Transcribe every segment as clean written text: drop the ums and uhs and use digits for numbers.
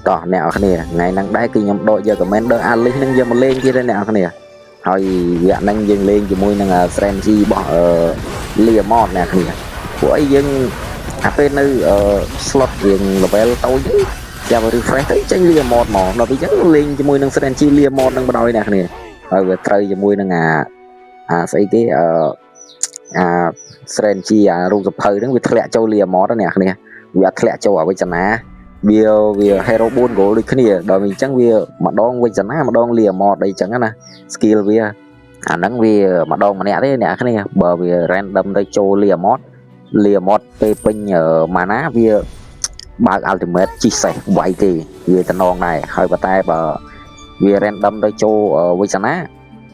តោះអ្នកនរគ្នាថ្ងៃហ្នឹងដែរគឺខ្ញុំដកយក Commander Alice ហ្នឹងយកមកលេងទៀតហើយអ្នកនរគ្នាហើយវគ្គហ្នឹងយើងលេងជាមួយនឹង Frenzy របស់Leomord អ្នកនរគ្នាពួកអីយើងអាពេលនៅ slot រៀង level តូចទៅចាំ refresh ទៅចេញ Leomord មកដល់ពេលអញ្ចឹងលេងជាមួយនឹង Frenzy Leomord ហ្នឹងបណ្ដោយអ្នកគ្នាហើយវាត្រូវជាមួយនឹងអាស្អីគេអា Frenzy អារូបសភៅហ្នឹងវាធ្លាក់ចូល Leomord ណាអ្នកគ្នាវាអត់ធ្លាក់ចូលអវិជ្ជនាវាវា hero 4 gold ដូចគ្នាដល់វិញអញ្ចឹងវាម្ដងវិជ្ជនាម្ដង Leomord អីចឹងណា skill វាអាហ្នឹងវាម្ដងម្នាក់ទេអ្នកគ្នាបើវា random ទៅចូល Leomord Leomord ពេលពេញ mana វាបើក ultimate ជីសេះវាយគេវាតំណងដែរហើយប៉ុន្តែបើវា random ទៅចូលវិជ្ជនា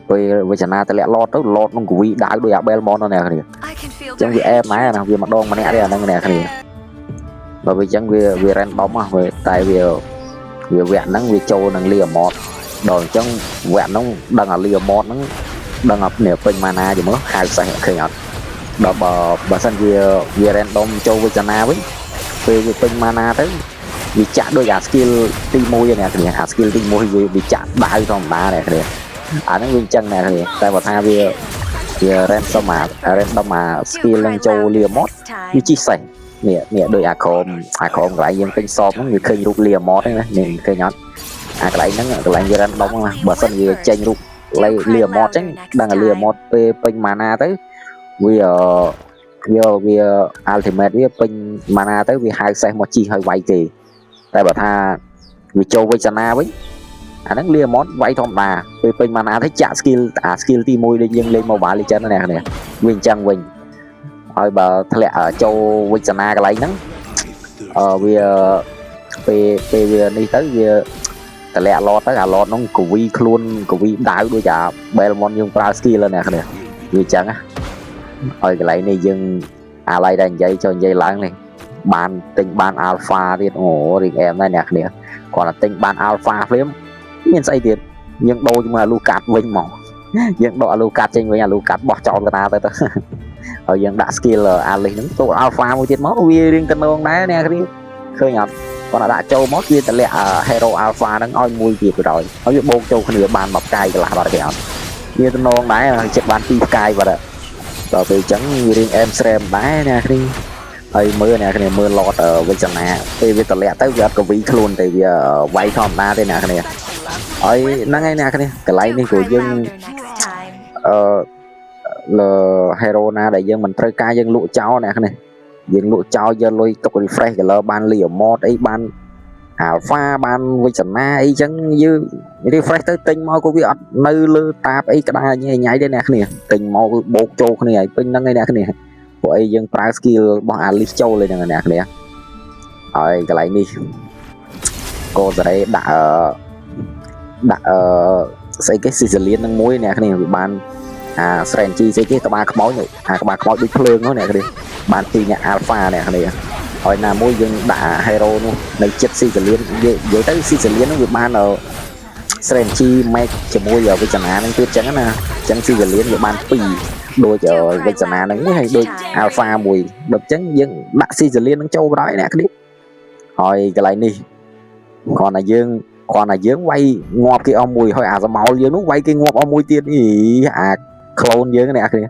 ពេលវិជ្ជនាតម្លាក់ lord ទៅ lord នោះកវីដាវដូចអា Belmont នោះអ្នកគ្នាចឹងវាអែមដែរណាវាម្ដងម្នាក់ទេអាហ្នឹងអ្នកគ្នាបើវាចឹងវាវា random ហ៎វាតែវាវាវគ្គហ្នឹងវាចូលនឹង Leomord ដល់អញ្ចឹងវគ្គហ្នឹងដឹងអា Leomord ហ្នឹងដឹងអានេះពេញ mana យមើលហៅសេះឃើញអត់ដល់បើបើសិនជាវា random ចូលវិជ្ជនាវិញពេលវាពេញ mana ទៅវាចាក់ដូចអា skill ទី1អ្នកគ្នាអា skill ទី1វាវាចាក់ដាវធម្មតាអ្នកគ្នាអាហ្នឹងវាអញ្ចឹងអ្នកគ្នាតែបើថាវាវា random អា random អា skill នឹងចូល Leomord វាជីសេះនេះនេះដូចអាក្រមអាក្រមកន្លែងយើងទិញសបហ្នឹងវាឃើញរូប Leomord ហ្នឹងណានេះឃើញអត់អាកន្លែងហ្នឹងកន្លែងវា random ហ្នឹងណាបើសិនវាចេញរូប Leomord ចឹងដឹងអា Leomord ពេលពេញ mana ទៅវាវាវា ultimate វាពេញ mana ទៅវាហៅសេះមកជីឲ្យវាយគេតែបើថាវាចូលវិជ្ជនាវិញអាហ្នឹង Leomord វាយធម្មតាពេលពេញ mana ទៅចាក់ skill អា skill ទី1ដូចយើងលេង Mobile Legends ណាអ្នកវាអញ្ចឹងវិញហើយបើធ្លាក់ចូលវិជ្ជនាកន្លែងហ្នឹងអឺវាពេលពេលវានេះទៅវាតម្លាក់ lord ទៅអា lord ហ្នឹងកវីខ្លួនកវីដាវដូចអា Belmont យើងប្រើ skill ហ្នឹងអ្នកគ្នាវាអញ្ចឹងណាហើយកន្លែងនេះយើងអាឡៃតែនិយាយចូលនិយាយឡើងនេះបានទិញបាន alpha ទៀតអូរៀងអែមដែរអ្នកគ្នាគាត់តែទិញបាន alpha ភ្លាមមានស្អីទៀតយើងដូរជាមួយអាលូកាត់វិញមកយើងដកអាលូកាត់ចេញវិញអាលូកាត់បោះចោលកណាទៅទៅហើយយើងដាក់ skill Alice ហ្នឹងចូល alpha មួយទៀតមកវារៀងតំណងដែរអ្នកគ្នាឃើញអត់គាត់ដាក់ចូលមកវាតម្លាក់ hero alpha ហ្នឹងឲ្យមួយទៀតទៅដល់ហើយវាបូកចូលគ្នាបានមួយផ្កាយកន្លះបាត់គេអត់វាតំណងដែរចិត្តបានពីរផ្កាយបាត់ដល់ពេលអញ្ចឹងវារៀងអែមស្រែមដែរអ្នកគ្នាហើយមើលអ្នកគ្នាមើល lord វិជ្ជនាពេលវាតម្លាក់ទៅវាអត់កវីខ្លួនទេវាវាយធម្មតាទេអ្នកគ្នាហើយហ្នឹងហើយអ្នកគ្នាកន្លែងនេះក៏យើងអឺលើ hero ណាដែលយើងមិនត្រូវការយើងលក់ចោលអ្នកគ្នាយើងលក់ចោលយកលុយទុក refresh color បាន Leomord អីបាន alpha បានវិជ្ជនាអីចឹងយើង refresh ទៅទិញមកក៏វាអត់នៅលើតាបអីក្តារញ៉ៃញ៉ៃទេអ្នកគ្នាទិញមកគឺបូកចូលគ្នាឲ្យពេញហ្នឹងឯអ្នកគ្នាព្រោះអីយើងប្រើ skill របស់ Alice ចូលឯហ្នឹងអ្នកគ្នាហើយកន្លែងនេះកូសារ៉េដាក់ដាក់អឺស្អីគេ Cecilion នឹងមួយអ្នកគ្នាវាបានអា Strange ស្អីគេក្បាលខ្មោចអាក្បាលខ្មោចដូចភ្លើងហ្នឹងអ្នកគ្នាបានពីអ្នក Alpha អ្នកគ្នាហើយណាមួយយើងដាក់ hero នោះនៅចិត្ត Cecilion និយាយទៅ Cecilion ហ្នឹងវាបាន Strange Make ជាមួយវិជ្ជនាហ្នឹងទៀតចឹងណាចឹង Cecilion វាបាន2ដូចវិជ្ជនាហ្នឹងមួយហើយដូច Alpha មួយដល់ចឹងយើងដាក់ Cecilion ហ្នឹងចូលបណ្ដោយអ្នកគ្នាហើយកន្លែងនេះគ្រាន់តែយើងគ្រាន់តែយើងវាយងាប់គេអស់មួយហើយអាសមោលយើងនោះវាយគេងាប់អស់មួយទៀតអីអា clone យើងអ្នកគ្នា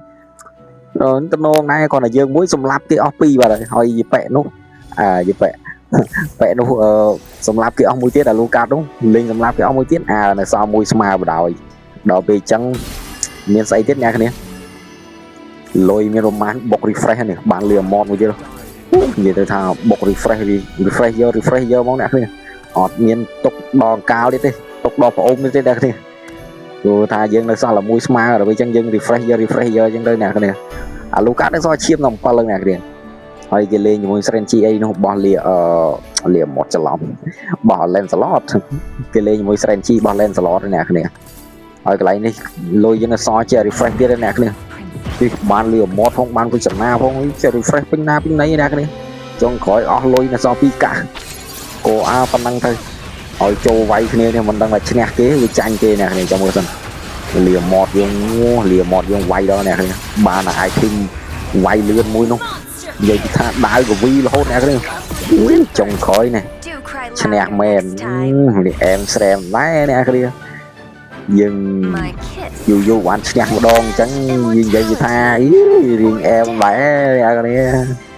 តំណងដែរគ្រាន់តែយើងមួយសម្លាប់គេអស់ពីរបាទហើយយប៉ែនោះអាយប៉ែប៉ែនោះសម្លាប់គេអស់មួយទៀតអាលូកាត់នោះលេងសម្លាប់គេអស់មួយទៀតអានៅសល់មួយស្មើបណ្ដោយដល់ពេលអញ្ចឹងមានស្អីទៀតអ្នកគ្នាលុយមានប្រមាណបុក refresh នេះបានលឿម៉តមួយទៀតនិយាយទៅថាបុក refresh refresh យក refresh យកមកអ្នកគ្នាអត់មានទុកដល់កាលទៀតទេទុកដល់ប្អូនទៀតទេអ្នកគ្នាព្រោះថាយើងនៅសល់តែមួយស្មើដល់ពេលអញ្ចឹងយើង refresh យក refresh យកអញ្ចឹងទៅអ្នកគ្នាអាលូកាត់នៅសល់ឈាមដល់7ហ្នឹងអ្នកគ្នាហើយគេលេងជាមួយ Frenzy អីនោះបោះលាអឺលាមាត់ច្រឡំបោះ Lancelot គេលេងជាមួយ Frenzy បោះ Lancelot អ្នកគ្នាហើយកន្លែងនេះលុយយើងនៅសល់ជា refresh ទៀតអ្នកគ្នានេះបានលឺមាត់ផងបានវិចនាផងជា refresh ពេញណាពេញណីអ្នកគ្នាចុងក្រោយអស់លុយនៅសល់ពីរកាក់កោអើប៉ុណ្ណឹងទៅឲ្យចូលវាយគ្នានេះមិនដឹងថាឈ្នះគេវាចាញ់គេអ្នកគ្នាចាំមើលសិនលាមាត់យើងលាមាត់យើងវាយដល់អ្នកគ្នាបានអា item វាយលឿនមួយនោះនិយាយពីថាដាវកវីរហូតអ្នកគ្នាចុងក្រោយនេះ Do cry ឈ្នះមែននេះអែមស្រែមដែរអ្នកគ្នាយើង My kiss. យូរយូរបានឈ្នះម្ដងអញ្ចឹងយើងនិយាយថាអីរៀងអែមដែរអ្នកគ្នា។